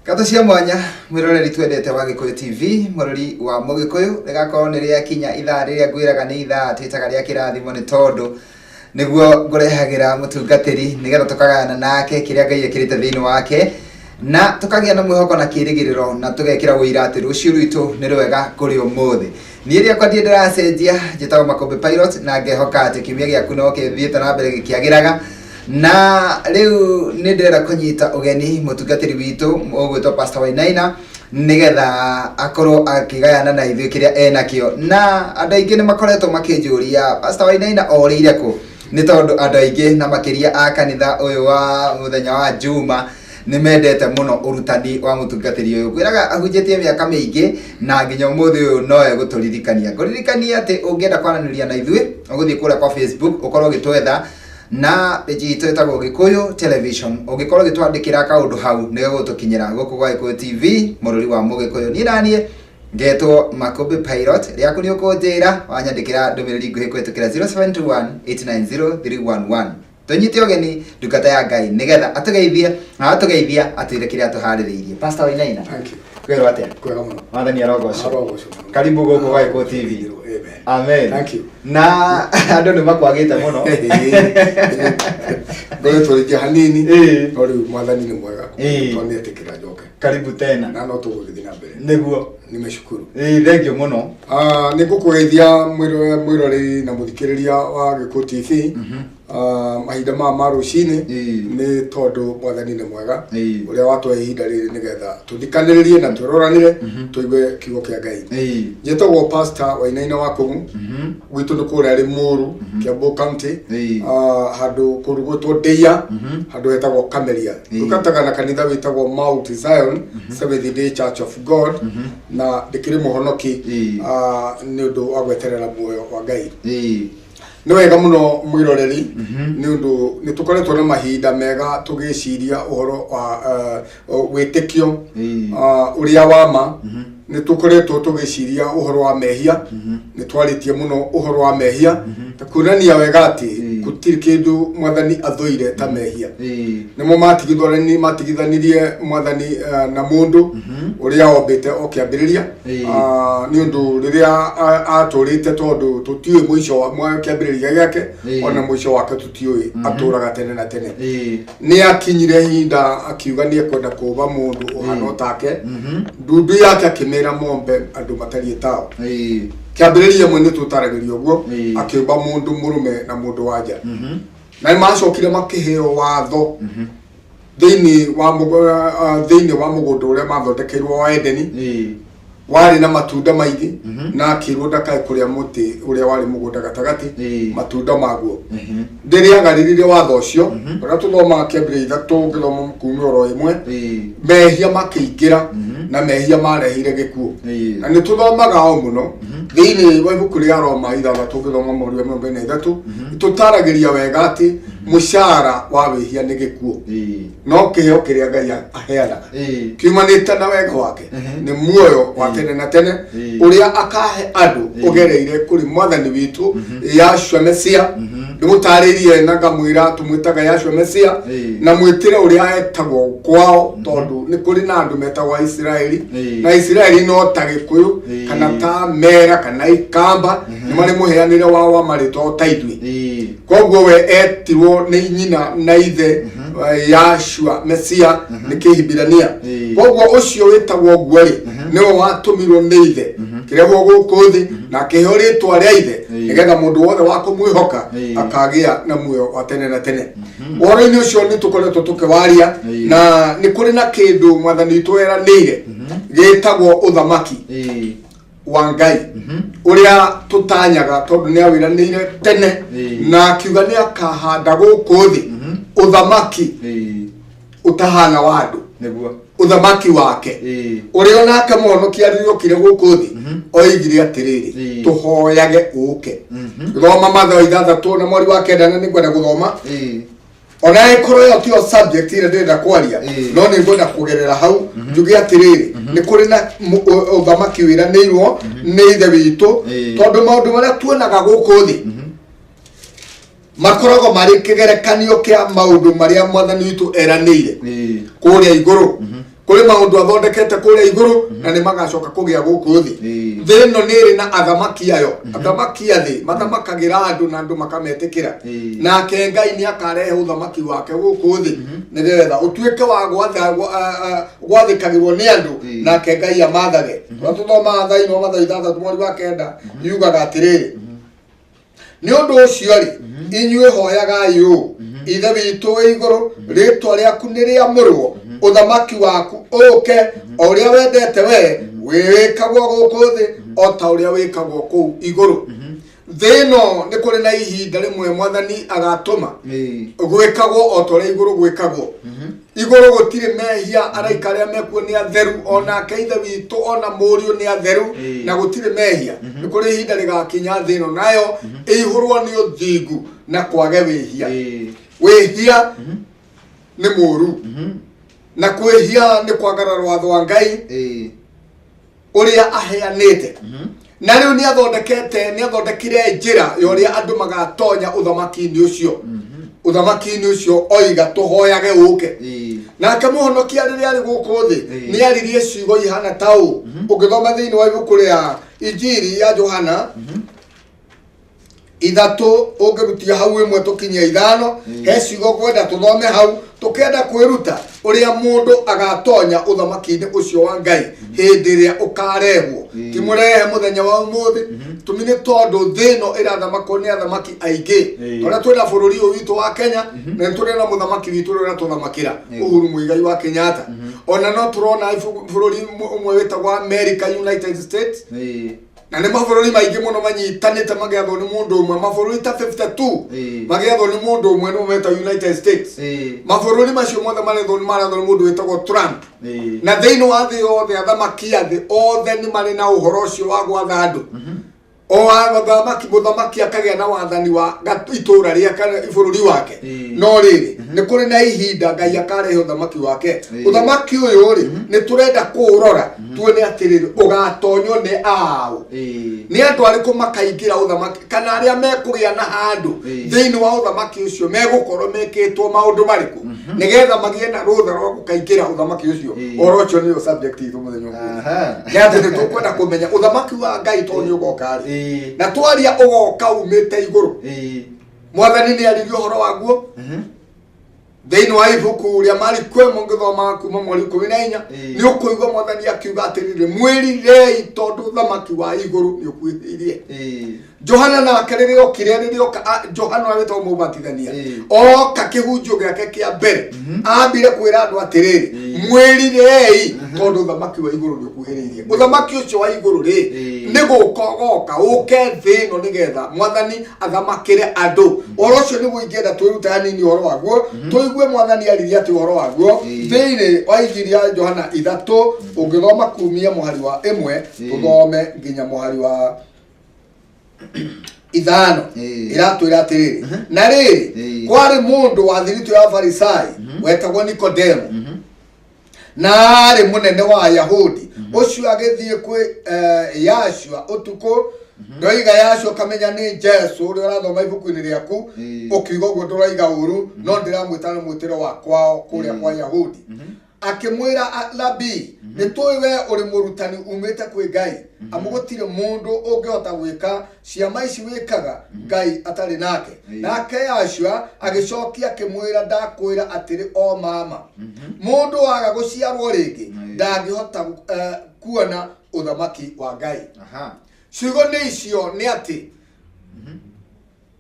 Ngatho cia mwanya mwĩroreri twendete wa Gĩkũyũ TV, mũrori wa Mũgĩkũyũ, rĩgakorwo nĩ rĩakinya ithaa rĩrĩa ngwĩraga nĩ ithaa twĩtaga rĩa kĩrathimo nĩ tondũ nĩguo ngũrehagĩra mũtungatĩri nĩgetha tũkagayana nake kĩrĩa Ngai ekĩrĩte thĩinĩ wake na tũkagĩa na mwĩhoko na kĩrĩgĩrĩro na tũgekĩra ũira atĩ rũciũ rwitũ nĩ rwega kũrĩ ũmũthĩ. Niĩ rĩakwa ndirĩ ndĩracenjia, njĩtagwo Makũmbĩ Pilot na ngehoka atĩ kiumia gĩaku no kĩthiĩte na mbere gĩkĩagĩraga. Na rĩu nĩ ndĩrenda kũnyita ũgeni mũtungatĩri witũ ũgwĩtwo Pastor Wainaina nĩgetha akorwo akĩgayana na ithuĩ kĩrĩa enakĩo. Na andũ aingĩ nĩ makoretwo makĩnjũria Pastor Wainaina orĩire kũ? Nĩ tondũ andũ aingĩ na makĩria a kanitha ũyũ wa mũthenya wa Juma nĩ mendete mũno ũrutani wa mũtungatĩri ũyũ. Ngwĩraga ahunjĩtie mĩaka mĩingĩ na nginya ũmũthĩ ũyũ no egũtũririkania. Ngũririkania atĩ ũngĩenda kwaranĩria na ithuĩ ũgũthiĩ kũrĩa kwa Facebook ũkorwo ũgĩtwetha na page itũ ĩtagwo Gĩkũyũ Television. Ũngĩkorwo ũgĩtwandĩkĩra kaũndũ hau nĩ gegũtũkinyĩra gũkũ gwa Gĩkũyũ TV mũrũri wa Mũgĩkũyũ. Niĩ naniĩ ngetwo Makũmbĩ Pilot, rĩaku nĩ ũkũnjĩra wanyandĩkĩra ndũmĩrĩri nguhĩ kũhĩtũkĩra 0721 890 311. Tũnyite ũgeni ndungata ya Ngai nĩgetha atũgeithie na atũgeithia atwĩre kĩrĩa atũharĩrĩirie. Pastor Wainaina. Thank you. Kwĩrwo atĩa? Kwega mũno. Mwathani arogocwo. Arogocwo mũno. Karibu gũkũ gwa Gĩkũyũ TV. Amen. Amen. Thank you. Na andũ nĩ makwagĩte mũno. Ngoretwo rĩngĩ hanini Ĩĩ. no rĩu mwathani nĩ mwega Ĩĩ. tondũ nĩ etĩkĩra njoke Karibu tena. na no tũgũgĩthiĩ na mbere. Nĩguo. Nimeshukuru. Ĩĩ thank you mũno. Ah, nĩ ngũkũgeithia mwĩroreri na mũthikĩrĩria wa Gĩkũyũ TV. Ah, mahinda maya ma rũcinĩ Ĩĩ. nĩ tondũ mwathani nĩ mwega Ĩĩ. ũrĩa watũhe ihinda rĩrĩ nĩgetha tũthikanĩrĩrie na twĩroranĩre tũigue kiugo kĩa Ngai. Ĩĩ. Njĩtagwo Pastor Wainaina wa Kũng'u gwitũ nĩ kũrĩa Limuru, Kiambu County. Ĩĩ. Ah, handũ kũndũ gwĩtwo Ndeia, handũ hetagwo Kameria. Ndungataga na kanitha wĩtagwo Mount Zion Seventh Day Church of God na ndĩkĩrĩ mũhonoki. Ĩĩ. Ah, nĩ ũndũ wa gweterera muoyo wa Ngai. Ĩĩ. Nĩ wega mũno mwĩroreri nĩ ũndũ nĩ tũkoretwo na mahinda mega tũgĩciria ũhoro wa wĩtĩkio Ĩĩ. Ũrĩa wa ma. Nĩ tũkoretwo tũgĩciria ũhoro wa mehia, nĩ twarĩtie mũno ũhoro wa mehia ta kuonania wega atĩ Ĩĩ. gũtirĩ kĩndũ mwathani athũire ta mehia. Ĩĩ. Nĩmo matigithanirie mwathani na mũndũ ũrĩa ombĩte o kĩambĩrĩria. Ĩĩ. Ah, nĩ ũndũ rĩrĩa atũrĩte tondũ tũtiũĩ mũico wa kĩambĩrĩria gĩake Ĩĩ. ona mũico wake tũtiũĩ, atũraga tene na tene. Ĩĩ. Nĩ akinyire ihinda akiuga nĩ ekwenda kũũmba mũndũ ũhana take, ndundu yake akĩmĩra mombe andũ matariĩ tao. Ĩĩ. Kĩambĩrĩria ĩmwe nĩ tũtaragĩrio ũguo. Ĩĩ. Akĩũmba mũndũ mũrũme na mũndũ wanja na nĩ macokire makĩheo watho thĩinĩ wa mũgũnda ũrĩa mathondekeirwo wa Edeni. Ĩĩ. Warĩ na matunda maingĩ na akĩrwo ndakae kũrĩa mũtĩ ũrĩa warĩ mũgũnda gatagatĩ Ĩĩ. matunda maguo. Rĩrĩa agarĩrire watho ũcio ũrĩa tũthomaga kĩambĩrĩria ithatũ ngĩthoma kuma oro ĩmwe, Ĩĩ. mehia makĩingĩra na mehia marehire gĩkuũ. Ĩĩ. Na nĩ tũthomaga o mũno thĩinĩ wa ibuku rĩa Roma 6 ngĩthoma mũhari wa 43, tũtaragĩria wega atĩ mũcara wa wĩhia nĩ gĩkuũ, Ĩĩ. no kĩheo kĩrĩa Ngai aheanaga Ĩĩ. kiumanĩte na wega wake nĩ muoyo wa tene na tene Ĩĩ. ũrĩa akahe andũ ũgereire kũrĩ mwathani witũ Yahshua Mesia. Ndĩmũtarĩirie na ngamwĩra tũmwĩtaga Yahshua Mesia Ĩĩ. na mwĩtĩre ũrĩa etagwo kwao tondũ nĩ kũrĩ na andũ metagwo Aisiraeli Ĩĩ. na Isiraeli no ta Gĩkũyũ Ĩĩ. kana ta Mera kana Ikamba, nĩ marĩ mũheanĩre wao wa marĩtwa o ta ithuĩ. Ĩĩ. Koguo we etirwo nĩ nyina na ithe Yahshua Mesia nĩ Kĩhibirania. Ĩĩ. Koguo ũcio wĩtagwo ũguo rĩ nĩwe watũmirwo nĩ ithe kĩrehwo gũkũ thĩ na akĩheo rĩtwa rĩa ithe Ĩĩ. nĩgetha mũndũ wothe wa kũmwĩhoka Ĩĩ. akagĩa na muoyo wa tene na tene. Ũhoro-inĩ ũcio nĩ tũkoretwo tũkĩwaria Ĩĩ. na nĩ kũrĩ na kĩndũ mwathani witũ eranĩire gĩtagwo ũthamaki Ĩĩ. wa Ngai ũrĩa tũtanyaga tondũ nĩ awĩranĩire tene Ĩĩ. na akiuga nĩ akahanda gũkũ thĩ ũthamaki Ĩĩ. ũtahana wa andũ, Nĩguo. ũthamaki wake Ĩĩ. ũrĩa onake mũhonokia rĩrĩa okire gũkũ thĩ oigire atĩrĩrĩ, Ĩĩ. tũhoyage ũke. Thoma Mathayo 6 na mweri wa 9 na nĩngwenda gũthoma Ĩĩ. ona ĩkorwo ĩyo tiyo subject ĩrĩa ndĩrenda kwaria, Ĩĩ. no nĩ ngwenda kũgerera hau njuge atĩrĩrĩ nĩ kũrĩ na ũthamaki wĩranĩirwo nĩ ithe witũ Ĩĩ. tondũ maũndũ marĩa tuonaga gũkũ thĩ makoragwo marĩ kĩgerekanio kĩa maũndũ marĩa mwathani witũ eranĩire Ĩĩ. kũrĩa igũrũ. Kũrĩ maũndũ athondekete kũrĩa igũrũ na nĩ magacoka kũgĩa gũkũ thĩ. Ĩĩ. Thĩ ĩno nĩ ĩrĩ na athamaki ayo, athamaki a thĩ mathamakagĩra andũ na andũ makametĩkĩra. Ĩĩ. Nake Ngai nĩ akarehe ũthamaki wake gũkũ thĩ nĩgetha ũtuĩke wa gwathĩkagĩrwo nĩ andũ, Ĩĩ. nake Ngai amathage. Tũrĩa tũthomaga thĩinĩ wa Mathayo 6 mweri wa 9 yugaga atĩrĩrĩ, nĩ ũndũ ũcio rĩ, inyuĩ hoyagai ũũ: Ithe witũ wĩ igũrũ, rĩtwa rĩaku nĩ rĩamũrwo, ũthamaki waku ũũke, o ũrĩa wendete we wĩkagwo gũkũ thĩ o ta ũrĩa wĩkagwo kũu igũrũ. Thĩ ĩno nĩ kũrĩ na ihinda rĩmwe Mwathani agatũma Ĩĩ. gwĩkagwo o ta ũrĩa igũrũ gwĩkagwo. Igũrũ gũtirĩ mehia, araika arĩa mekuo nĩ atheru, onake Ithe witũ ona Mũriũ nĩ atheru, Ĩĩ. na gũtirĩ mehia. Nĩ kũrĩ ihinda rĩgakinya thĩ ĩno nayo ĩihũrwo nĩ ũthingu na kwage wĩhia. Ĩĩ. Wĩhia nĩ mũũru, na kwĩhia nĩ kwagarara watho wa Ngai Ĩĩ. ũrĩa aheanĩte. Na rĩu nĩ athondekete, nĩ athondekire njĩra ya ũrĩa andũ magatonya ũthamaki-inĩ ũcio. Ũthamaki-inĩ ũcio oiga tũhoyage ũke. Ĩĩ. Nake Mũhonokia rĩrĩa arĩ gũkũ thĩ Ĩĩ. nĩ aririe ciugo ihana ta ũũ. Ũngĩthoma thĩinĩ wa ibuku rĩa Injiri ya Johana 3, ũngĩrutia hau 1 tũkinyie 5, he ciugo ngwenda tũthome hau, tũkenda kwĩruta ũrĩa mũndũ agatonya ũthamaki-inĩ ũcio wa Ngai hĩndĩ ĩrĩa ũkarehwo. Ĩĩ. Ti mũrehe mũthenya wa ũmũthĩ, tũmi nĩ tondũ thĩ ĩno ĩrathamakwo nĩ athamaki aingĩ. Ĩĩ. Tũrĩa twĩna bũrũri ũyũ witũ wa Kenya, na nĩ tũrĩ na mũthamaki witũ ũrĩa ũratũthamakĩra, Ĩĩ. Uhuru Muigai wa Kenyatta. Ona no tũrona bũrũri ũmwe wĩtagwo America, United States, Ĩĩ. na nĩ mabũrũri maingĩ mũno manyitanĩte magĩathwo nĩ mũndũ ũmwe, mabũrũri ta 52 Ĩĩ. magĩathwo nĩ mũndũ ũmwe, nĩmo metagwo United States. Ĩĩ. Mabũrũri macio mothe marethwo marathwo nĩ mũndũ wĩtagwo Trump. Ĩĩ. Na thĩinĩ wa thĩ yothe athamaki a thĩ othe nĩ marĩ na ũhoro ũcio wa gwatha andũ. O athamaki, mũthamaki akagĩa na wathani wa itũũra rĩa kana bũrũri wake. Ĩĩ. No rĩrĩ, nĩ kũrĩ na ihinda Ngai akarehe ũthamaki wake. Ĩĩ. Ũthamaki ũyũ rĩ, nĩ tũrenda kũũrora tuone atĩrĩrĩ, ũgatonywo nĩ aũ, Ĩĩ. nĩ andũ arĩkũ makaingĩra ũthamaki, kana arĩa mekũgĩa na handũ Ĩĩ. thĩinĩ wa ũthamaki ũcio megũkorwo mekĩtwo maũndũ marĩkũ nĩgetha magĩe na rũtha rwa gũkaingĩra ũthamaki ũcio. Ĩĩ. Ũhoro ũcio nĩyo subject itũ mũthenya ũmũthĩ. Aha. Nĩ atĩ nĩ tũkwenda kũmenya ũthamaki wa Ngai tondũ nĩ ũgoka rĩ, Ĩĩ. na twaria ũgoka umĩte igũrũ. Ĩĩ. Mwathani nĩ aririe ũhoro waguo thĩinĩ wa ibuku rĩa Mariko ĩmwe, ũngĩthoma kuma mweri 14, Ĩĩ. nĩ ũkũigua Mwathani akiuga atĩrĩrĩ, mwĩrirei tondũ ũthamaki wa igũrũ nĩ ũkuhĩrĩirie. Ĩĩ. Johana nake rĩrĩa okire, rĩrĩa oka, Johana ũrĩa wĩtagwo mũbatithania, Ĩĩ. oka kĩhunjio gĩake kĩa mbere ambire kwĩra andũ atĩrĩrĩ, Ĩĩ. mwĩrirei tondũ ũthamaki wa igũrũ nĩ ũkuhĩrĩirie. Ũthamaki ũcio wa igũrũ rĩ, Ĩĩ. nĩ gũka ũgoka ũke thĩ ĩno nĩgetha Mwathani athamakĩre andũ. Ũhoro ũcio nĩguo ingĩenda twĩrute hanini ũhoro waguo, tũigue Mwathani aririe atĩ ũhoro waguo Ĩĩ. thĩinĩ wa Injiri ya Johana 3, ũngĩthoma kumia mũhari wa 1 Ĩĩ. tũthome nginya mũhari wa 5. Ĩĩ. Ĩratwĩra atĩrĩrĩ, na rĩrĩ, Ĩĩ. kwarĩ mũndũ wa thiritũ ya Farisai wetagwo Nikodemo, na arĩ mũnene wa Ayahudi. Ũcio agĩthiĩ kwĩ Yashua ũtukũ. Ndoiga Yashua kamenya nĩ Jesu ũrĩa ũrathoma ibuku-inĩ rĩaku. Ĩĩ. Ũkiuga ũguo ndũraiga ũru, no ndĩramwĩta na mwĩtĩro wa kwao kũrĩa Ĩĩ. kwa Yahudi. Akĩmwĩra, Rabii, nĩ tũĩ we ũrĩ mũrutani umĩte kwĩ Ngai, amu gũtirĩ mũndũ ũngĩhota gwĩka ciama ici wĩkaga Ngai atarĩ nake. Ĩĩ. Nake Yashua agĩcokia akĩmwĩra, ndakwĩra atĩrĩ o mama, mũndũ waga gũciarwo rĩngĩ Ĩĩ. ndangĩhota kuona ũthamaki wa Ngai. Aha. Ciugo nĩ icio, nĩ atĩ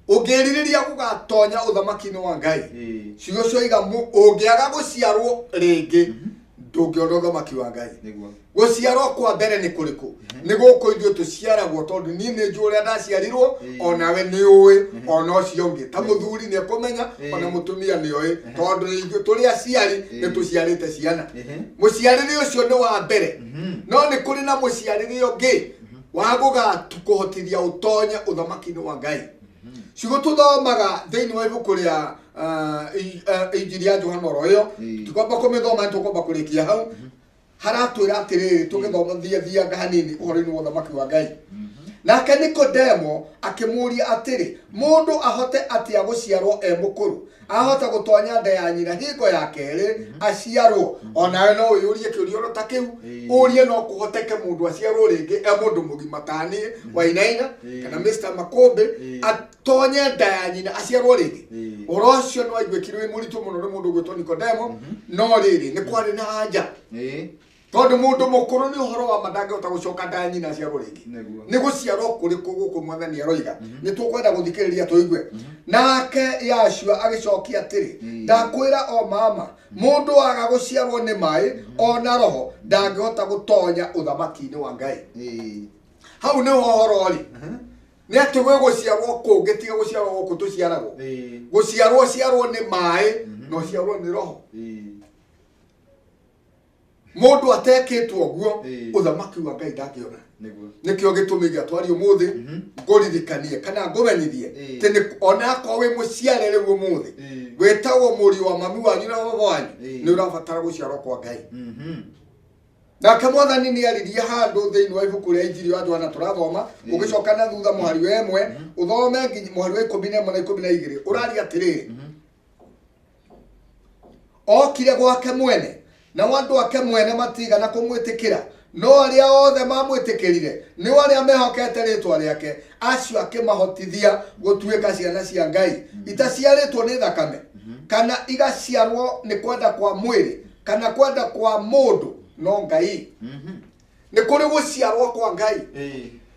ũngĩrirĩria gũgatonya ũthamaki-inĩ wa Ngai, Ĩĩ. ciugo cioiga ũngĩaga gũciarwo rĩngĩ ndũngĩona ũthamaki wa Ngai. Nĩguo. Gũciarwo kwa mbere nĩ kũrĩkũ? Nĩ gũkũ ithuĩ tũciaragwo, tondũ niĩ nĩ njũĩ ũrĩa ndaciarirwo, Ĩĩ. onawe nĩ ũĩ, ona ũcio ũngĩ ta mũthuri nĩ ekũmenya, Ĩĩ. ona mũtumia nĩ oĩ, tondũ ithuĩ tũrĩ aciari nĩ Ĩĩ. tũciarĩte ciana. Ehe. Mũciarĩre ũcio nĩ wa mbere, Mhm. no nĩ kũrĩ na mũciarĩre ũngĩ wa gũgakũhotithia ũtonye ũthamaki-inĩ wa Ngai. Ciugo tũthomaga thĩinĩ wa ibuku rĩa Injiri ya Johana oro ĩyo, Ĩĩ. tikwamba kũmĩthoma, nĩ tũkwamba kũrĩkia hau. Haratwĩra atĩrĩrĩ, tũgĩthoma thiathianga hanini ũhoro-inĩ wa ũthamaki wa Ngai. Nake Nikodemo akĩmũũria atĩrĩ, Mũndũ ahote atĩa gũciarwo e mũkũrũ? Ahota gũtonya nda ya nyina hingo ya kerĩ aciarwo? O nawe no wĩyũrie kĩũria oro ta kĩu, ũrie no kũhoteke mũndũ aciarwo rĩngĩ e mũndũ mũgima ta niĩ Wainaina kana Mr. Makũmbĩ atonye nda ya nyina aciarwo rĩngĩ. Ũhoro ũcio nĩ waiguĩkire wĩ mũritũ mũno nĩ mũndũ ũgwĩtwo Nikodemo, no rĩrĩ nĩ kwarĩ na anja tondũ mũndũ mũkũrũ nĩ ũhoro wa ma ndangĩhota gũcoka nda ya nyina aciarwo rĩngĩ. Nĩguo. Nĩ gũciarwo kũrĩkũ gũkũ mwathani aroiga? Nĩ tũkwenda gũthikĩrĩria tũigue. Nake Yashua agĩcokia atĩrĩ, ndakwĩra o mama, mũndũ aga gũciarwo nĩ maĩ ona roho ndangĩhota gũtonya ũthamaki-inĩ wa Ngai. Hau nĩho ũhoro ũrĩ, nĩ atĩ gwĩ gũciarwo kũngĩ tiga gũciarwo gũkũ tũciaragwo. Gũciarwo ciarwo nĩ maĩ na ũciarwo nĩ roho. Mũndũ atekĩtwo ũguo, ũthamaki wa Ngai ndangĩona. Nĩguo. Nĩkĩo gĩtũmi gĩa twaria ũmũthĩ, ngũririkanie kana ngũmenyithie atĩ nĩ ona akorwo wĩ mũciare rĩu ũmũthĩ, wĩtagwo mũriũ wa mami wanyu na baba wanyu, nĩ ũrabatara gũciarwo kwa Ngai. Nake mwathani nĩ aririe handũ thĩinĩ wa ibuku rĩa Injiri ya Johana tũrathoma, ũgĩcoka na thutha mũhari wa 1 ũthome nginya mũhari wa 11 na 12, ũraria atĩrĩrĩ, okire gwake mwene, nao andũ ake mwene matigana kũmwĩtĩkĩra, no arĩa othe mamwĩtĩkĩrire, nĩo arĩa mehokete rĩtwa rĩake, acio akĩmahotithia gũtuĩka ciana cia Ngai, itaciarĩtwo nĩ thakame kana igaciarwo nĩ kwenda kwa mwĩrĩ kana kwenda kwa mũndũ, no Ngai. Nĩ kũrĩ gũciarwo kwa Ngai,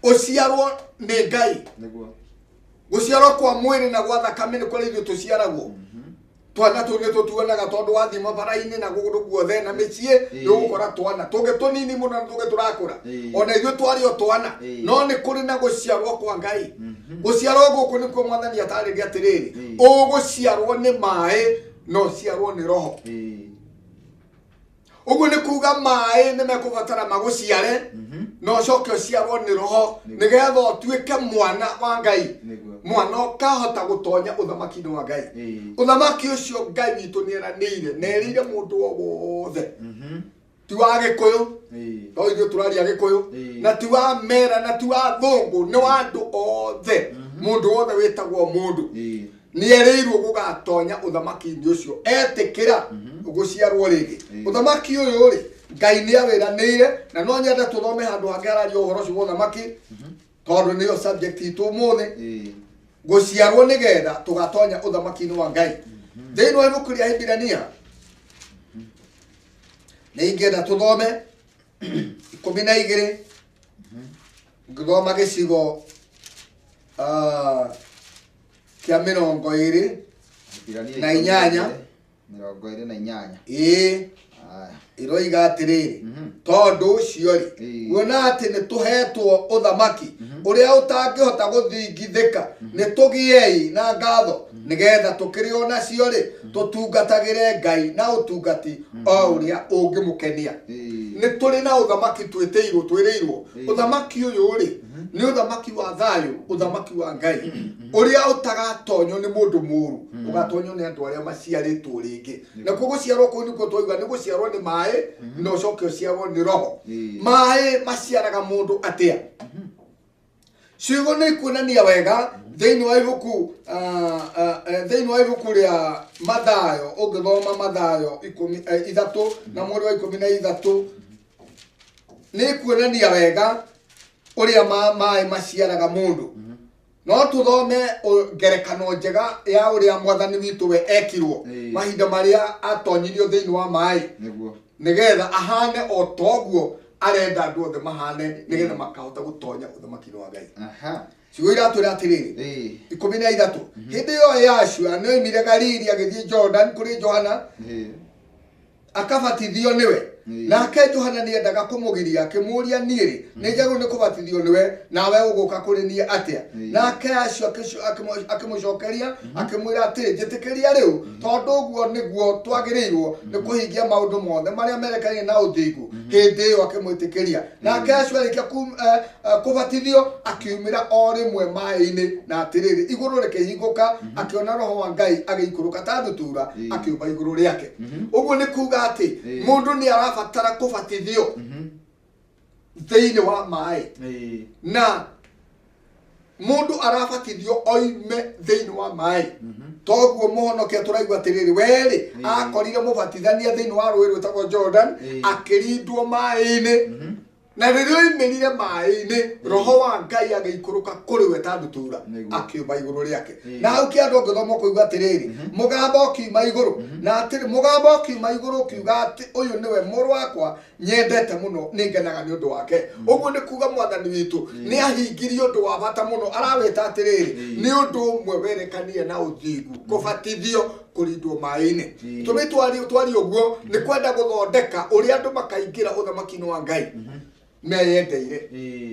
ũciarwo nĩ Ngai. Nĩguo. Gũciarwo kwa mwĩrĩ na gwa thakame nĩ kũrĩa ithuĩ tũciaragwo. Twana tũu nĩ tũtuonaga tondũ wathiĩ mabara-inĩ na kũndũ guothe na mĩciĩ, nĩ ũgũkora twana tũngĩ tũnini mũno na tũngĩ tũrakũra. Ona ithuĩ twarĩ o twana. No nĩ kũrĩ na gũciarwo kwa Ngai. Gũciarwo gũkũ nĩkuo mwathani atarĩria atĩrĩrĩ, ũgũciarwo nĩ maĩ na ũciarwo nĩ roho. Ũguo nĩ kuga maĩ nĩ mekũbatara magũciare na ũcoke ũciarwo nĩ roho, nĩgetha ũtuĩke mwana wa Ngai. Nĩguo. Mwana ũkahota gũtonya ũthamaki-inĩ wa Ngai. Ũthamaki ũcio Ngai witũ nĩ eranĩire na erĩire mũndũ o wothe, ti wa Gĩkũyũ, no ithuĩ tũraria Gĩkũyũ, na ti wa mera na ti wa thũngũ, nĩ wa andũ othe. Mũndũ wothe wĩtagwo mũndũ nĩ erĩirwo gũgatonya ũthamaki-inĩ ũcio etĩkĩra gũciarwo rĩngĩ. Ũthamaki ũyũ rĩ, Ngai nĩ awĩranĩire, na no nyende tũthome handũ hangĩ hararia ũhoro ũcio wa ũthamaki, tondũ nĩyo subject itũ ũmũthĩ, gũciarwo nĩgetha tũgatonya ũthamaki-inĩ wa Ngai. Thĩinĩ wa ibuku rĩa Hibirania nĩ ingĩenda tũthome 12, ngĩthoma gĩcigo kĩa 28. 28. Ĩĩ. Aya. Ĩroiga atĩrĩrĩ, tondũ ũcio rĩ, kuona atĩ nĩ tũhetwo ũthamaki ũrĩa ũtangĩhota gũthingithĩka, nĩ tũgĩei na ngatho, nĩgetha tũkĩrĩ o nacio rĩ, tũtungatagĩre Ngai na ũtungati o ũrĩa ũngĩmũkenia. Nĩ tũrĩ na ũthamaki twĩtĩirwo, twĩrĩirwo. Ũthamaki ũyũ rĩ, nĩ ũthamaki wa thayũ, ũthamaki wa Ngai ũrĩa ũtagatonywo nĩ mũndũ mũru, ũgatonywo nĩ andũ arĩa maciarĩtwo rĩngĩ. Nakuo gũciarwo kũu nĩkuo twauga nĩ gũciarwo nĩ maĩ na ũcoke ũciarwo nĩ roho. Maĩ maciaraga mũndũ atĩa? Ciugo nĩ ikuonania wega thĩinĩ wa ibuku thĩinĩ wa ibuku rĩa Mathayo. Ũngĩthoma Mathayo 13 na mweri wa 13, nĩ ikuonania wega ũrĩa maĩ maciaraga mũndũ. No tũthome ngerekano njega ya ũrĩa mwathani witũ we ekirwo mahinda marĩa atonyirio thĩinĩ wa maĩ, Nĩguo. nĩgetha ahane o toguo arenda andũ othe mahane, nĩgetha makahota gũtonya ũthamaki-inĩ wa Ngai. Ciugo iratwĩra atĩrĩrĩ, 13, hĩndĩ ĩyo Yashua nĩoimire Galili agĩthiĩ Jordan kũrĩ Johana akabatithio nĩwe. Nake Johana nĩendaga kũmũgiria, akĩmũũria, niĩ rĩ, nĩ njagĩrĩirwo nĩ kũbatithio nĩwe, nawe ũgũka kũrĩ niĩ atĩa? Nake acio akĩmũcokeria akĩmwĩra atĩrĩ, njĩtĩkĩria rĩu, tondũ ũguo nĩguo twagĩrĩirwo nĩ kũhingia maũndũ mothe marĩa merekeire na ũthingu. Hĩndĩ ĩyo akĩmwĩtĩkĩria. Nake acio arĩkia kũbatithio, akiumĩra o rĩmwe maĩ-inĩ, na atĩrĩrĩ, igũrũ rĩkĩhingũka, akĩona Roho wa Ngai agĩikũrũka ta ndutura, akĩũmba igũrũ rĩake. Ũguo nĩ kuga atĩ mũndũ nĩ arabatara kũbatithio thĩinĩ wa maĩ na Mũndũ arabatithio oime thĩinĩ wa maĩ, toguo mũhonokia tũraigua atĩrĩrĩ, werĩ akorire mũbatithania thĩinĩ wa rũĩ rwĩtagwo Jordan, akĩrindwo maĩ-inĩ, na rĩrĩa oimĩrire maĩ-inĩ, roho wa Ngai agĩikũrũka kũrĩ we ta ndutura, akĩũmba igũrũ rĩake. Na hau kĩandũ ũngĩthoma ũkũigua atĩrĩrĩ, mũgambo ũkiuma igũrũ, na atĩrĩ, mũgambo ũkiuma igũrũ ũkiuga atĩ, ũyũ nĩwe mũrũ wakwa nyendete mũno, nĩ ngenaga nĩ ũndũ wake. Ũguo nĩ kuga mwathani witũ nĩ ahingirie ũndũ wa bata mũno, arawĩta atĩrĩrĩ, nĩ ũndũ ũmwe werekanie na ũthingu, kũbatithio, kũrindwo maĩ-inĩ. Tũmĩ twari ũguo nĩ kwenda gũthondeka ũrĩa andũ makaingĩra ũthamaki-inĩ wa Ngai meyendeire,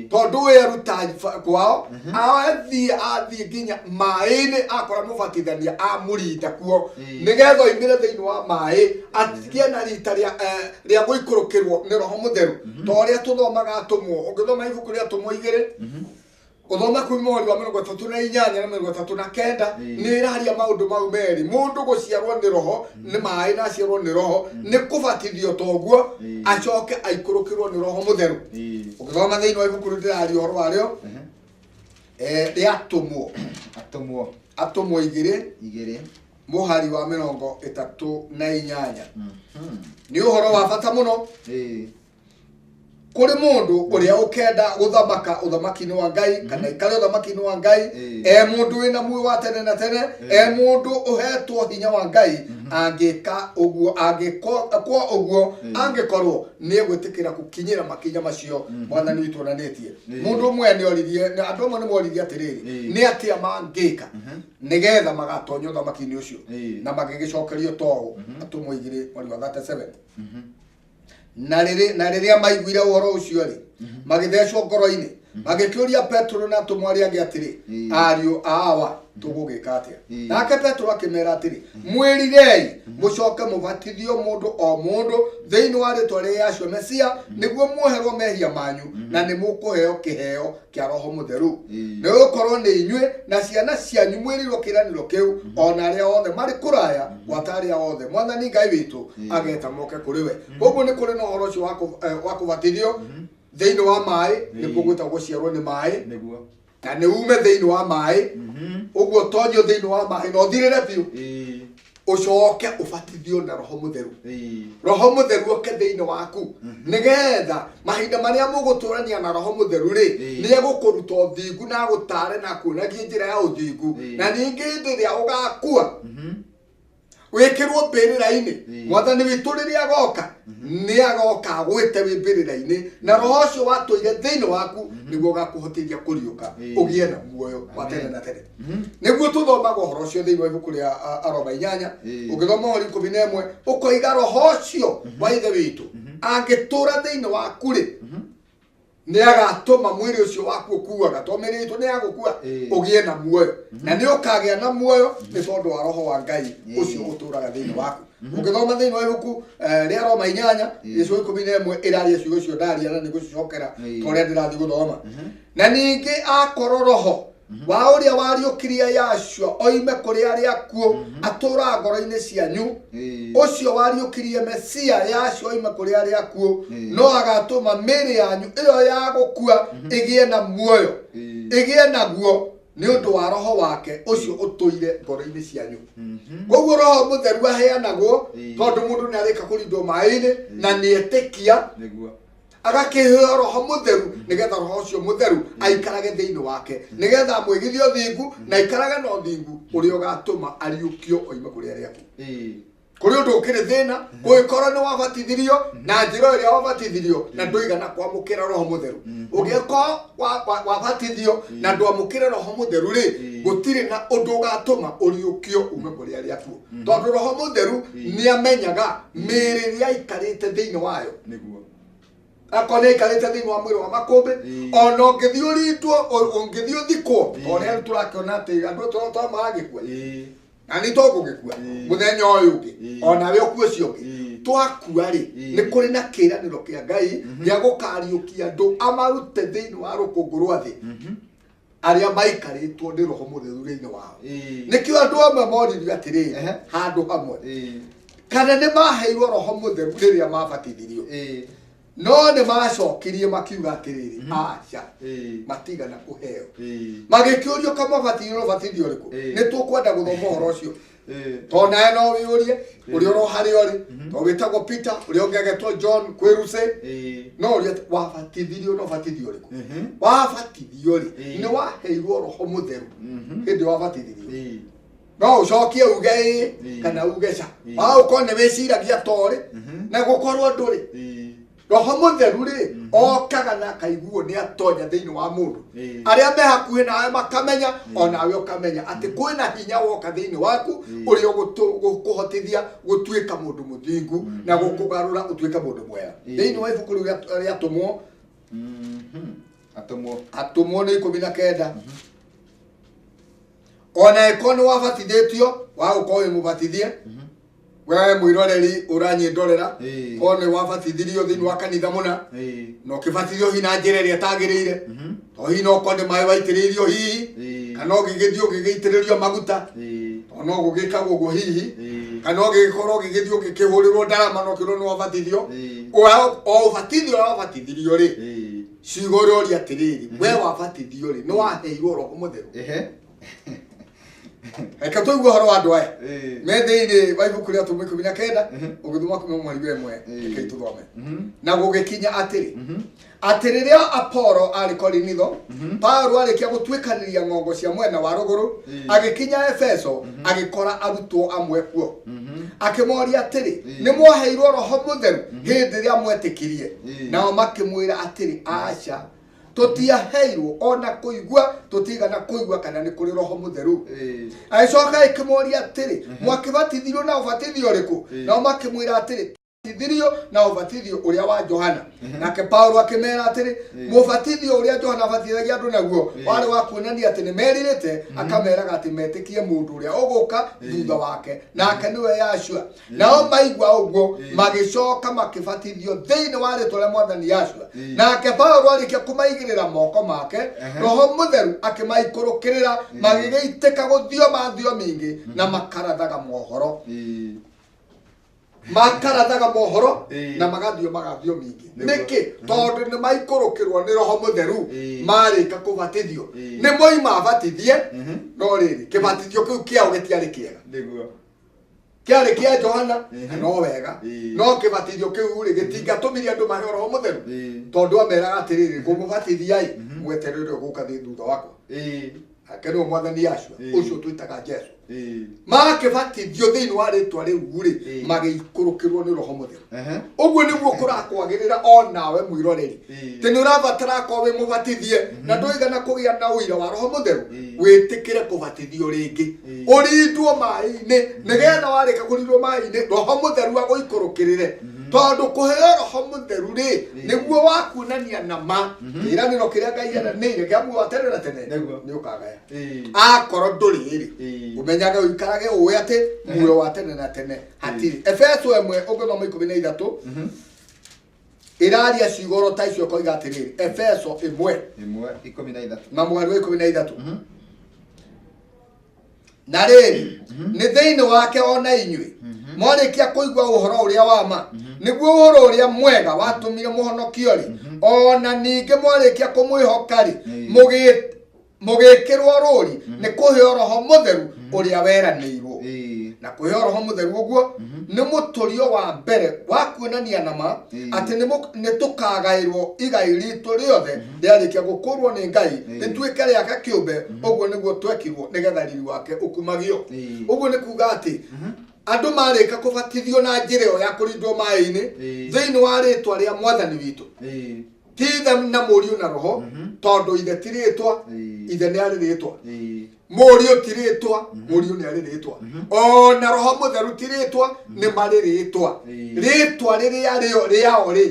tondũ we aruta kwao, athiĩ nginya maĩ-inĩ, akora mũbatithania amũrinda kuo, nĩgetha oimĩre thĩinĩ wa maĩ atigĩe na rita rĩa gũikũrũkĩrwo nĩ roho mũtheru, ta ũrĩa tũthomaga atũmwo. Ũngĩthoma ibuku rĩa Atũmwo 2, ũthome kuma mweri wa 38 na 39, nĩ ĩraria maũndũ mau merĩ, mũndũ gũciarwo nĩ roho nĩ maĩ, na aciarwo nĩ roho nĩ kũbatithio toguo, acoke aikũrũkĩrwo nĩ roho mũtheru. Ũngĩthoma thĩinĩ wa ibuku rĩu ndĩraria ũhoro warĩo, rĩa Atũmwo, Atũmwo, Atũmwo 2, 2, mũhari wa 38, nĩ ũhoro wa bata mũno kũrĩ mũndũ ũrĩa ũkenda gũthamaka ũthamaki-inĩ wa Ngai, kana ikare ũthamaki-inĩ wa Ngai, e mũndũ wĩna muoyo wa tene na tene, e mũndũ ũhetwo hinya wa Ngai. Angĩka ũguo, angĩkwo ũguo, angĩkorwo nĩ egwĩtĩkĩra gũkinyĩra makinya macio mwathani witũ onanĩtie. Mũndũ ũmwe nĩ oririe, andũ amwe nĩ moririe atĩrĩrĩ, nĩ atĩa mangĩka nĩgetha magatonya ũthamaki-inĩ ũcio? Na magĩgĩcokerio toũ, Atũmwo 2 mweri wa 37: na rĩrĩa maiguire ũhoro ũcio rĩ, magĩthecwo ngoro-inĩ, magĩkĩũria Petero na atũmwo arĩa angĩ atĩrĩ, "Ariũ a awa, tũgũgĩka atĩa?" Nake Petero akĩmera atĩrĩ, "Mwĩrirei, mũcoke mũbatithio mũndũ o mũndũ thĩinĩ wa rĩtwa rĩa Yahshua Mesia, nĩguo muoherwo mehia manyu, na nĩ mũkũheo kĩheo kĩa roho mũtheru. Nĩ gũkorwo nĩ inyuĩ na ciana cianyu mwĩrĩirwo kĩĩranĩro kĩu, ona arĩa othe marĩ kũraya, gwata arĩa othe mwathani Ngai witũ ageta moke kũrĩ we." Koguo nĩ kũrĩ na ũhoro ũcio wa kũbatithio thĩinĩ wa maĩ, nĩkuo gwĩtagwo gũciarwo nĩ maĩ, na nĩ ume thĩinĩ wa maĩ ũguo, tonyio thĩinĩ wa maĩ na ũthirĩre biũ, ũcoke ũbatithio na roho mũtheru, roho mũtheru oke thĩinĩ waku, nĩgetha mahinda marĩa mũgũtũrania na roho mũtheru rĩ, nĩ egũkũruta ũthingu na agũtare na akuonagie njĩra ya ũthingu. Na ningĩ hĩndĩ ĩrĩa ũgakua, wĩkĩrwo mbĩrĩra-inĩ, mwathani witũ rĩrĩa agoka, nĩ agoka agwĩte wĩ mbĩrĩra-inĩ, na roho ũcio watũire thĩinĩ waku nĩguo ũgakũhotithia kũriũka, ũgĩe na muoyo wa tene na tene. Nĩguo tũthomaga ũhoro ũcio thĩinĩ wa ibuku rĩa Aroma 8. Ũngĩthoma ũhoro 11, ũkoiga roho ũcio wa ithe witũ angĩtũra thĩinĩ waku rĩ, nĩ agatũma mwĩrĩ ũcio waku ũkuaga, to mĩrĩ itũ nĩ yagũkua, ũgĩe na muoyo, na nĩ ũkagĩa na muoyo nĩ tondũ wa roho wa Ngai ũcio ũtũraga thĩinĩ waku. Ũngĩthoma thĩinĩ wa ibuku rĩa Roma 8 gĩcunjĩ 11, ĩraria ciugo icio ndaria na nĩ gũcicokera ta ũrĩa ndĩrathiĩ gũthoma. Na ningĩ akorwo roho wa ũrĩa wariũkirie Yahshua oime kũrĩ arĩa akuũ atũũraga ngoro-inĩ cianyu, ũcio wariũkirie Mesia Yahshua oime kũrĩ arĩa akuũ, no agatũma mĩĩrĩ yanyu ĩyo ya gũkua ĩgĩe na muoyo, ĩgĩe naguo nĩ ũndũ wa roho wake ũcio ũtũire ngoro-inĩ cianyu. Koguo roho mũtheru aheanagwo tondũ mũndũ nĩ arĩka kũrindwo maĩ-inĩ na nĩ etĩkia, agakĩheo roho mũtheru, nĩgetha roho ũcio mũtheru aikarage thĩinĩ wake, nĩgetha amwĩgithie ũthingu na aikarage na ũthingu ũrĩa ũgatũma ariũkio oime kũrĩ arĩa akuũ. Kũrĩ ũndũ ũkĩrĩ thĩna ũngĩkorwo nĩ wabatithirio na njĩra ĩrĩa wabatithirio na ndũigana kwamũkĩra roho mũtheru. Ũngĩkorwo wabatithio na ndwamũkĩre roho mũtheru rĩ, gũtirĩ na ũndũ ũgatũma ũriũkio ume kũrĩ arĩa akuũ, tondũ roho mũtheru nĩ amenyaga mĩĩrĩ ĩrĩa aikarĩte thĩinĩ wayo. Akorwo nĩ aikarĩte thĩinĩ wa mwĩrĩ wa makũmbĩ, ona ũngĩthiĩ ũrindwo, ũngĩthiĩ ũthikwo, ta ũrĩa rĩu tũrakĩona atĩ andũ tũramagĩkua, na nĩ tũgũgĩkua mũthenya ũyũ ũngĩ, onawe ũkue ũcio ũngĩ. Twakua rĩ, nĩ kũrĩ na kĩĩranĩro kĩa Ngai gĩa gũkariũkia andũ amarute thĩinĩ wa rũkũngũ rwa thĩ, arĩa maikarĩtwo nĩ roho mũtheru thĩinĩ wao. Nĩkĩo andũ amwe moririo atĩrĩrĩ, handũ hamwe, kana nĩ maheirwo roho mũtheru rĩrĩa mabatithirio. No nĩ macokirie makiuga atĩrĩrĩ, aca, matigana kũheo. Magĩkĩũrio kamabatithio ũbatithio ũrĩkũ? Nĩ tũkwenda gũthoma ũhoro ũcio, tondũ nawe no wĩyũrie ũrĩa ũro harĩa ũrĩ, tondũ wĩtagwo Peter, ũrĩa ũngĩ agetwo John kwĩruce, no ũrĩa wabatithirio na ũbatithio ũrĩkũ? Wabatithio rĩ, nĩ waheirwo Roho Mũtheru hĩndĩ wabatithirio? No ũcokie uge ĩĩ kana uge ca. Wa ũkorwo nĩ wĩciragia torĩ na gũkorwo ndũrĩ. Roho Mũtheru rĩ, okaga na akaiguo nĩ atonya thĩinĩ wa mũndũ. Arĩa me hakuhĩ nawe makamenya, onawe ũkamenya atĩ kwĩna hinya woka thĩinĩ waku, ũrĩa ũgũkũhotithia gũtuĩka mũndũ mũthingu na gũkũgarũra ũtuĩke mũndũ mwega. Thĩinĩ wa ibuku rĩu rĩa Atũmwo. Atũmwo. Atũmwo nĩ 19. Ona ĩkorwo nĩ wabatithĩtio, wa gũkorwo wĩ mũbatithie, we mwĩroreri ũranyĩndorera, korwo nĩ wabatithirio thĩinĩ wa kanitha mũna, na ũkĩbatithio hihi na njĩra ĩrĩa ĩtagĩrĩire, to hihi no korwo nĩ maĩ waitĩrĩirio hihi, kana ũgĩgĩthiĩ ũgĩgĩitĩrĩrio maguta, to no gũgĩkagwo ũguo hihi, kana ũgĩgĩkorwo ũgĩgĩthiĩ ũgĩkĩhũrĩrwo ndarama na ũkĩrwo nĩ wabatithio. O ũbatithio ũrĩa wabatithirio rĩ, ciugo ũroria atĩrĩrĩ, we wabatithio rĩ, nĩ waheirwo Roho Mũtheru? Reke tũigue ũhoro wa andũ aya me thĩinĩ wa ibuku rĩa Atũmwo 19, ũgĩthoma kuma mweri wa 1. Rekei tũthome. Na gũgĩkinya atĩrĩ, atĩ rĩrĩa Apolo arĩ Korinitho, Paulo arĩkia gũtuĩkanĩria ng'ongo cia mwena wa rũgũrũ, agĩkinya Efeso, agĩkora arutwo amwe kuo, akĩmoria atĩrĩ, "Nĩ mwaheirwo Roho Mũtheru hĩndĩ ĩrĩa mwetĩkirie?" Nao makĩmwĩra atĩrĩ, "Aca, tũtiaheirwo, ona kũigua tũtigana kũigua kana nĩ kũrĩ Roho Mũtheru." Agĩcoka ĩkĩmoria atĩrĩ, "Mwakĩbatithirio na ũbatithio ũrĩkũ?" Nao makĩmwĩra atĩrĩ, "Batithirio na ũbatithio ũrĩa wa Johana." Nake Paulo akĩmera atĩrĩ, "Mũbatithio ũrĩa Johana abatithagia andũ naguo warĩ wa kuonania atĩ nĩ merirĩte, akameraga atĩ metĩkie mũndũ ũrĩa ũgũka thutha wake, nake nĩwe Yashua." Nao maigua ũguo, magĩcoka makĩbatithio thĩinĩ wa rĩtwa rĩa Mwathani Yashua. Nake Paulo arĩkia kũmaigĩrĩra moko make, Roho Mũtheru akĩmaikũrũkĩrĩra, magĩgĩitĩka gũthioma thiomi ingĩ na makarathaga mohoro, makarathaga mohoro na magathiomaga thiomi ingĩ. Nĩkĩ? Tondũ nĩ maikũrũkĩrwo nĩ Roho Mũtheru marĩka kũbatithio. Nĩ moima batithie, no rĩrĩ, kĩbatithio kĩu kĩao gĩtiarĩ kĩega. Kĩarĩ kĩa Johana. Na no wega, no kĩbatithio kĩu rĩ, gĩtingatũmire andũ maheo Roho Mũtheru, tondũ ameraga atĩrĩrĩ, "Ngũmũbatithia-ĩ mweterere ũgũka thĩ thutha wakwa, ake nĩwe Mwathani Yashua, ũcio twĩtaga Jesu." Makĩbatithio thĩinĩ wa rĩtwa rĩu rĩ, magĩikũrũkĩrwo nĩ Roho Mũtheru. Ũguo nĩguo kũrakwagĩrĩra o nawe mwĩroreri, tĩ nĩ ũrabatara akorwo wĩ mũbatithie na ndũigana kũgĩa na ũira wa Roho Mũtheru, wĩtĩkĩre kũbatithio rĩngĩ, ũrindwo maĩ-inĩ, nĩgetha warĩka kũrindwo maĩ-inĩ, Roho Mũtheru agũikũrũkĩrĩre. Tondũ kũheo Roho Mũtheru rĩ, nĩguo wa kuonania na ma kĩĩranĩro kĩrĩa Ngai eranĩire kĩa muoyo wa tene na tene nĩ ũkagaya. Akorwo ndũrĩ rĩ, ũmenyage ũikarage ũĩ atĩ muoyo wa tene na tene hatirĩ. Efeso 1, ũngĩthoma 13, ĩraria ciugo ta icio, ĩkoiga atĩrĩrĩ, Efeso 1 1 13. Na mweri wa 13. Na rĩrĩ, nĩ thĩinĩ wake ona inyuĩ mwarĩkia kũigua ũhoro ũrĩa wa ma, nĩguo ũhoro ũrĩa mwega watũmire mũhonokio rĩ, ona ningĩ mwarĩkia kũmwĩhoka rĩ, mũgĩkĩrwo rũri nĩ kũheo Roho Mũtheru ũrĩa weranĩirwo. Na kũheo Roho Mũtheru ũguo nĩ mũtũrio wa mbere wa kuonania na ma atĩ nĩ tũkagaĩrwo igai ritũ rĩothe rĩarĩkia gũkũrwo nĩ Ngai, rĩtuĩke rĩake kĩũmbe. Ũguo nĩguo twekirwo nĩgetha riri wake ũkumagio. Ũguo nĩ kuga atĩ andũ marĩka kũbatithio na njĩra ĩyo ya kũrindwo maĩ-inĩ thĩinĩ wa rĩtwa rĩa Mwathani witũ, ti Ithe na Mũriũ na Roho, tondũ Ithe ti rĩtwa. Ithe nĩ arĩ rĩtwa, Mũriũ ti rĩtwa, Mũriũ nĩ arĩ rĩtwa, ona Roho Mũtheru ti rĩtwa, nĩ marĩ rĩtwa. Rĩtwa rĩrĩa rĩo rĩao rĩ,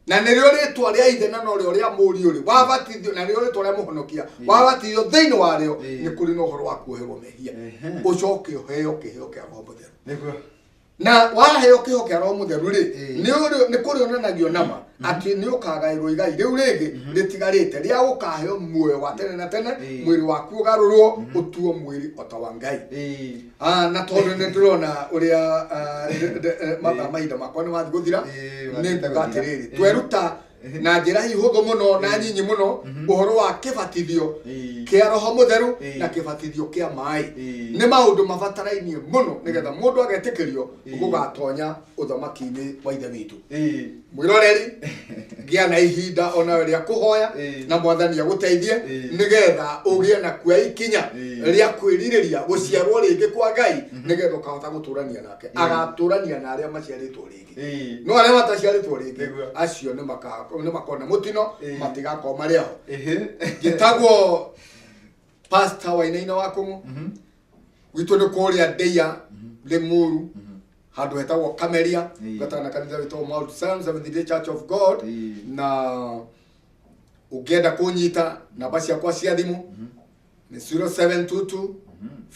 na nĩrĩo rĩtwa rĩa Ithe na norĩo rĩa Mũriũ rĩ, wabatithio na nĩrĩo rĩtwa rĩa Mũhonokia, wabatithio thĩinĩ warĩo, nĩ kũrĩ na ũhoro wa kuoherwo mehia, ũcoke ũheo kĩheo kĩa Roho Mũtheru. Na waheo kĩheo kĩa Roho Mũtheru rĩ, nĩ kũrĩonanagio nama. Atĩ nĩ ũkagaĩrwo igai rĩu rĩngĩ rĩtigarĩte rĩa gũkaheo muoyo wa tene na tene, mwĩrĩ waku ũgarũrwo ũtuo mwĩrĩ o ta wa Ngai. Na tondũ nĩ ndĩrona ũrĩa mahinda makwa nĩ mathiĩ gũthira, nĩ nguga atĩrĩrĩ, tweruta na njĩra hũthũ mũno na nyinyi mũno ũhoro wa kĩbatithio kĩa Roho Mũtheru na kĩbatithio kĩa maĩ. Nĩ maũndũ mabatarainie mũno nĩgetha mũndũ agetĩkĩrio gũgatonya ũthamaki-inĩ wa Ithe witũ. Mwĩroreri, gĩa na ihinda onawe rĩa kũhoya na Mwathani agũteithie nĩgetha ũgĩe na kuoya ikinya rĩa kwĩrirĩria gũciarwo rĩngĩ kwa Ngai, nĩgetha ũkahota gũtũrania nake. Agatũrania na arĩa maciarĩtwo rĩngĩ. No arĩa mataciarĩtwo rĩngĩ acio nĩ makona mũtino, matigakorwo marĩ aho. Njĩtagwo Pastor Wainaina wa Kũng'ũ, gwitũ nĩ kũrĩa Ndeia Limuru, handũ hetagwo Kameria, gatana na kanitha wĩtagwo Mount Zion Seventh Day Church of God. Na ũngĩenda kũnyita namba ciakwa cia thimũ nĩ 0722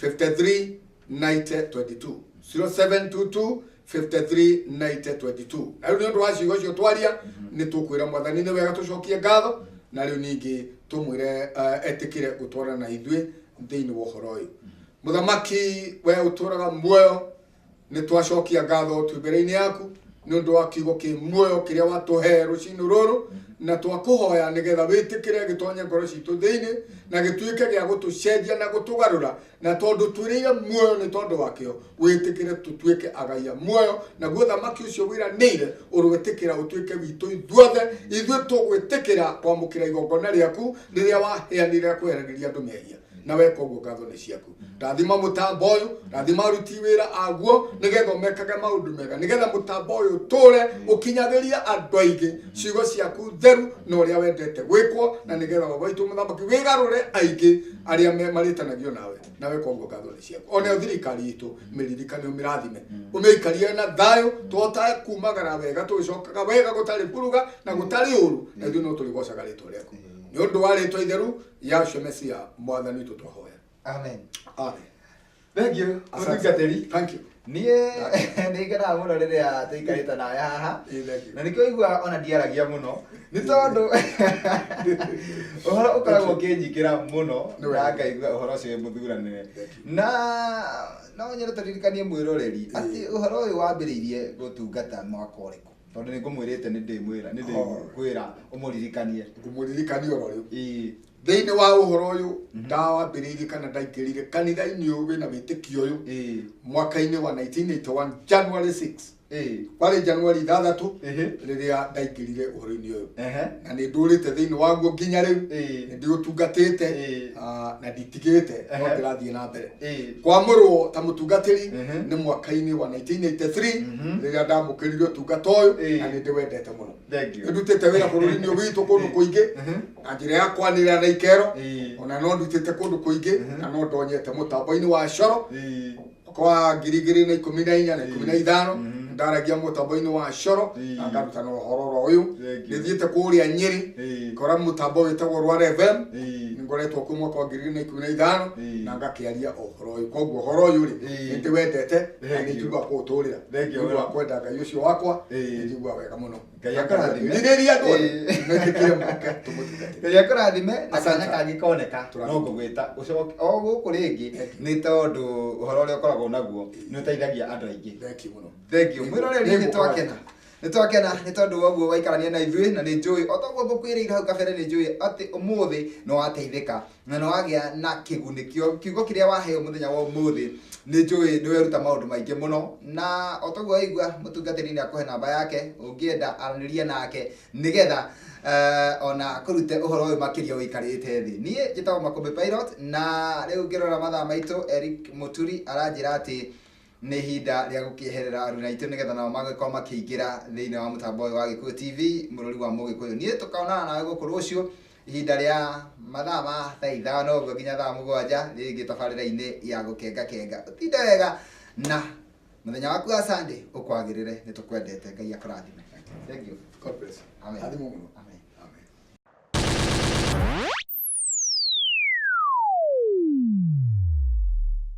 53 90 22, 0722 53 90 22. Na rĩu nĩ ũndũ wa ciugo icio twaria, nĩ tũkwĩra Mwathani nĩ wega, tũcokie ngatho, na rĩu ningĩ tũmwĩre etĩkĩre gũtwarana na ithuĩ thĩinĩ wa ũhoro ũyũ. Mũthamaki, we ũtũraga muoyo, nĩ twacokia ngatho twĩ mbere-inĩ yaku nĩ ũndũ wa kiugo kĩ muoyo kĩrĩa watũhe rũcinĩ rũrũ, na twakũhoya nĩgetha wĩtĩkĩre gĩtonye ngoro citũ thĩinĩ na gĩtuĩke gĩa gũtũcenjia na gũtũgarũra, na tondũ twĩrĩire muoyo nĩ tondũ wakĩo, wĩtĩkĩre tũtuĩke agaia muoyo, naguo thamaki ũcio wĩranĩire ũrwĩtĩkĩra ũtuĩke witũ ithuothe. Ithuĩ tũgwĩtĩkĩra kwamũkĩra igongona rĩaku rĩrĩa waheanire kweheranĩria andũ mehia, na weka ũguo ngatho nĩ ciaku. Rathima mũtambo ũyũ, rathima aruti wĩra aguo nĩgetha mekage maũndũ mega, nĩgetha mũtambo ũyũ ũtũre ũkinyagĩria andũ aingĩ ciugo ciaku theru na ũrĩa wendete gwĩkwo, na nĩgetha Baba witũ mũthamaki wĩgarũre aingĩ arĩa marĩtanagio nawe, na weka ũguo ngatho nĩ ciaku. Onayo thirikari itũ mĩririkane, ũmĩrathime, ũmĩikarie na thayũ, tũhotage kumagara wega, tũgĩcokaga wega gũtarĩ buruga na gũtarĩ ũru, na ithuĩ no tũrĩgocaga rĩtwa rĩaku nĩ ũndũ wa rĩtwa itheru Yahshua Mesia Mwathani witũ twahoya. Amen. Amen. Thank you. Mũtungatĩri. Thank you. Niĩ nĩ ngenaga mũno rĩrĩa tũikarĩte nawe haha. Thank you. Na nĩkĩo igua ona ndiaragia mũno nĩ tondũ ũhoro ũkoragwo ũkĩnjikĩra mũno na ngaigua ũhoro ũcio wĩ mũthuranĩre. Na no nyende tũririkanie mwĩroreri atĩ ũhoro ũyũ wambĩrĩirie gũtungata mwaka ũrĩkũ, tondũ nĩ ngũmwĩrĩte nĩ ndĩmwĩra nĩ ndĩkwĩra ũmũririkanie. Ngũmũririkania oro rĩu. Thĩinĩ wa ũhoro ũyũ ndawambĩrĩirie kana ndaingĩrire kanitha-inĩ ũyũ wĩna wĩtĩkio ũyũ mwaka-inĩ wa 1981 January 6, kwarĩ January 6 rĩrĩa ndaingĩrire ũhoro-inĩ ũyũ, na nĩ ndũrĩte thĩinĩ waguo nginya rĩu, nĩ ndĩũtungatĩte na nditigĩte, no ndĩrathiĩ na mbere. Kwamũrwo ta mũtungatĩri nĩ mwaka-inĩ wa 1983 rĩrĩa ndamũkĩrire ũtungata ũyũ, na nĩ ndĩwendete mũno. Thank you. Nĩ ndutĩte wĩra bũrũri-inĩ ũyũ witũ kũndũ kũingĩ na njĩra ya kwanĩrĩra na ikero, ona no ndutĩte kũndũ kũingĩ na no ndonyete mũtambo-inĩ wa coro kwa 2014 na 15, ndaragia mũtambo-inĩ wa coro na ngarutana ũhoro oro ũyũ. Thank you. Nĩ thiĩte kũrĩa Nyĩrĩ ngora mũtambo wĩtagwo Rware FM, nĩ ngoretwo kuo mwaka wa 2015 na ngakĩaria ũhoro ũyũ. Koguo ũhoro ũyũ rĩ, nĩ ndĩwendete na Thank nĩ you. njiguaga kũũtũrĩra. Thank you. Nĩ ũndũ wa kwenda Ngai ũcio wakwa, nĩ njiguaga wega mũno. Ngai akũrathime. Rirĩria andũ othe metĩkĩre moke tũmũtungatĩre. Ngai akũrathime na Asante. kanya kangĩ koneka Tũrathime. no ngũgwĩta ũcoke o gũkũ rĩngĩ nĩ tondũ ũhoro ũrĩa ũkoragwo naguo nĩ ũteithagia andũ aingĩ. Thank you mũno. Thank you. Mwĩroreri, nĩ twakena. Nĩ twakena nĩ tondũ wa ũguo waikarania na ithuĩ, na nĩ njũĩ o toguo ngũkwĩrĩire hau kabere, nĩ njũĩ atĩ ũmũthĩ nĩ wateithĩka na nĩ wagĩa na kĩgunĩkio kiugo kĩrĩa waheo mũthenya wa ũmũthĩ. Nĩ njũĩ nĩ weruta maũndũ maingĩ mũno, na o toguo waigua mũtungatĩri nĩ akũhe namba yake ũngĩenda aranĩrie nake nĩgetha ona kũrute ũhoro ũyũ makĩria ũikarĩte thĩ. Niĩ njĩtagwo Makũmbĩ Pilot, na rĩu ngĩrora mathaa maitũ Eric Mũturi aranjĩra atĩ nĩ ihinda rĩa gũkĩeherera aruna aitũ nĩgetha nao magĩkorwo makĩingĩra thĩinĩ wa mũtambo ũyũ wa Gĩkũyũ TV, mũrũri wa Mũgĩkũyũ. Niĩ tũkaonana nawe gũkũ rũciũ ihinda rĩa mathaa ma thaa 5 ũguo nginya thaa 7 rĩngĩ tabarĩra-inĩ ya gũkenga kenga. Ũtinde wega na mũthenya waku wa Sunday ũkwagĩrĩre. Nĩ tũkwendete. Ngai akũrathime. Thank you. God bless you. Amen. Rathimwo mũno. Amen.